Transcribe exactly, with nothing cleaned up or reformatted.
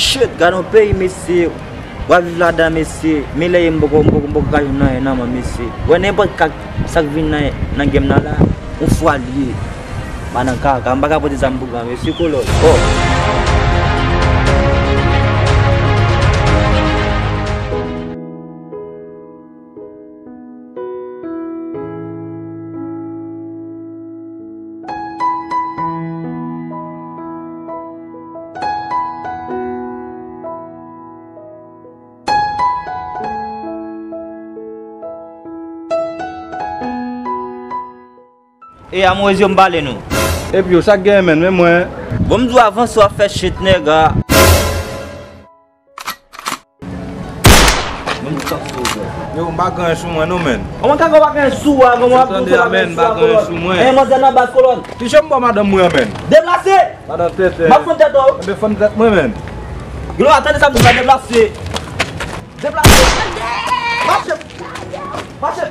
Shit, gade yon peyi, mesye. W ap viv ladan, mesye. Men lè ye m poko, m poko, m poko ka jwenn anyen nan men, mesye. Wè nenpòt kak sa k vin nan, nan game nan la, yon fwa l ye. Pa nan kaka, m pa ka pote zam pou gran, mesye, kolòs. Oh. E amourez yo m pale nou. Epi yo, sa k genyen, menn, men mwen. Bon, m di w avanse, w ap fè shit, nèga. Menm sa sou ou, frè. Yo, m pa gen anyen sou mwen, non, menn. Kòman kaka w pa gen anyen sou ou a, kòman w ap di w pa gen anyen sou ou a, kolòn? Ou tande a, menn, m pa gen anyen sou mwen. Enben, manzè nan baz, kolòn. Ki jan m ba madanm mwen an, menn? Deplase! Madan tete. M ap fann tèt ou. Enben, fann tèt mwen, menn. Glo, tande sa m di w la, deplase. Deplase. Mache. Mache.